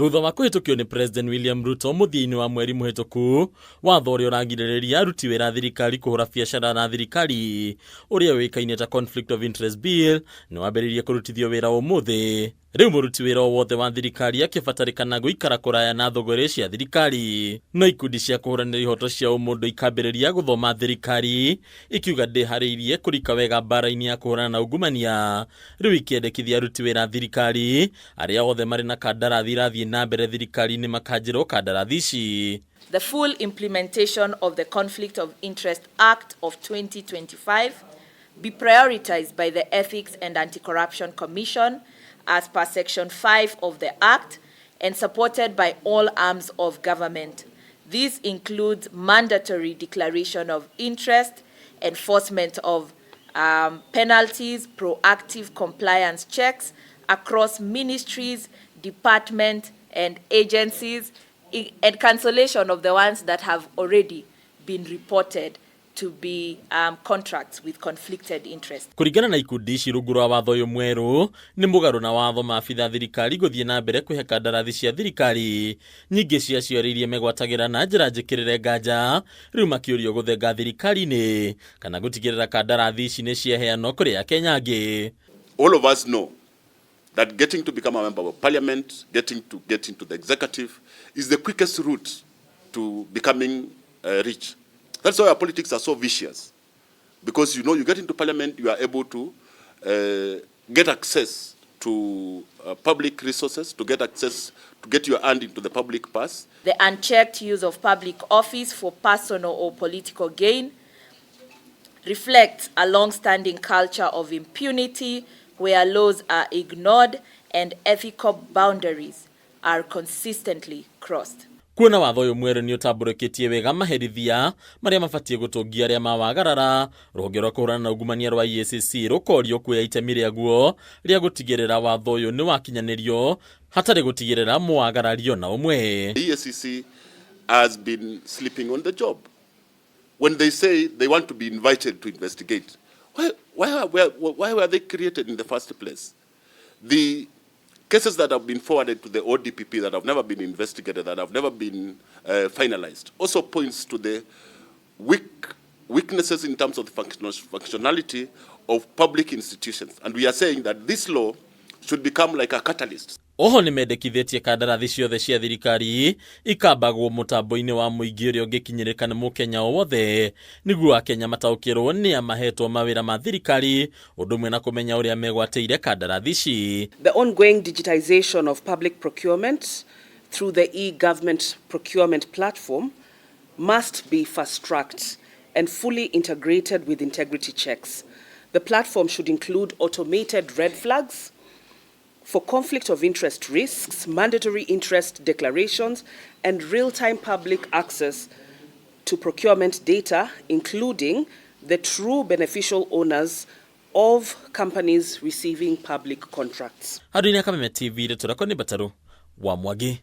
Thutha wa kũhĩtũkio nĩ President William Ruto mũthia-inĩ wa mweri mũhĩtũku, watho ũrĩa ũragirĩrĩria aruti wĩra a thirikari kũhũra biacara na thirikari ũrĩa ũĩkaine ta Conflict of Interest Bill nĩ wambĩrĩirie kũrutithio wĩra ũmũthĩ. Rĩu mũruti wĩra o wothe wa thirikari akĩbatarĩkana gũikara kũraya na thũgũrĩ cia thirikari. No ikundi cia kũhũranĩra ihoto cia ũmũndũ ikambĩrĩria gũthoma thirikari ikiuga ndĩharĩirie kũrika wega mbara-inĩ ya kũhũrana na ungumania. Rĩu ikĩendekithia aruti wĩra a thirikari arĩa othe marĩ na kandarathi irathiĩ na mbere thirikari-inĩ makanjĩrwo kandarathi ici. The full implementation of the Conflict of Interest Act of 2025 be prioritized by the Ethics and Anti-Corruption Commission as per Section 5 of the Act and supported by all arms of government. This includes mandatory declaration of interest, enforcement of penalties, proactive compliance checks across ministries, departments, and agencies, and cancellation of the ones that have already been reported to be contracts with conflicted interest. Kũringana na ikundi ici rungu rwa watho ũyũ mwerũ nĩ mũgarũ na watho maabitha thirikari gũthiĩ na mbere kwĩhe kandarathi cia thirikari nyingĩ ciacio iria megwatagĩra na njĩra njĩkĩrĩre nganja rĩu makĩũrio gũthenga thirikari-inĩ kana gũtigĩrĩra kandarathi ici nĩ ciaheanwo kũrĩ Akenya angĩ. All of us know that getting to become a member of parliament, getting to get into the executive is the quickest route to becoming rich. That's why our politics are so vicious. Because you get into parliament, you are able to get access to public resources, to get access, to get your hand into the public purse. The unchecked use of public office for personal or political gain reflects a long-standing culture of impunity where laws are ignored and ethical boundaries are consistently crossed. Kuona watho ũyũ mwerũ nĩ ũtambũrũkĩtie wega maherithia marĩa mabatiĩ gũtũngia arĩa mawagarara, rũhonge rwa kũhũrana na ungumania rwa EACC rũkorio kuoya itemi rĩaguo rĩa gũtigĩrĩra watho ũyũ nĩ wakinyanĩrio hatarĩ gũtigĩrĩra mũwagarario na ũmwe. The EACC has been sleeping on the job. When they say they want to be invited to investigate, why were they created in the first place? The cases that have been forwarded to the ODPP that have never been investigated, that have never been finalized, also points to the weaknesses in terms of the functionality of public institutions. And we are saying that this law should become like a catalyst. Oho nĩ mendekithĩtie kandarathi ciothe cia thirikari ikambagwo mũtambo-inĩ wa mũingĩ ũrĩa ũngĩkinyĩrĩka nĩ mũkenya o wothe nĩguo Akenya mataũkĩrwo nĩ a mahetwo mawĩra ma thirikari ũndũ ũmwe na kũmenya ũrĩa megwatĩire kandarathi ici. The ongoing digitization of public procurement through the e-government procurement platform must be fast-tracked and fully integrated with integrity checks. The platform should include automated red flags for conflict of interest risks, mandatory interest declarations, and real-time public access to procurement data, including the true beneficial owners of companies receiving public contracts. Handũ-inĩ Kameme TV, rĩtwa rĩakwa nĩ Mbataru wa Mwangi.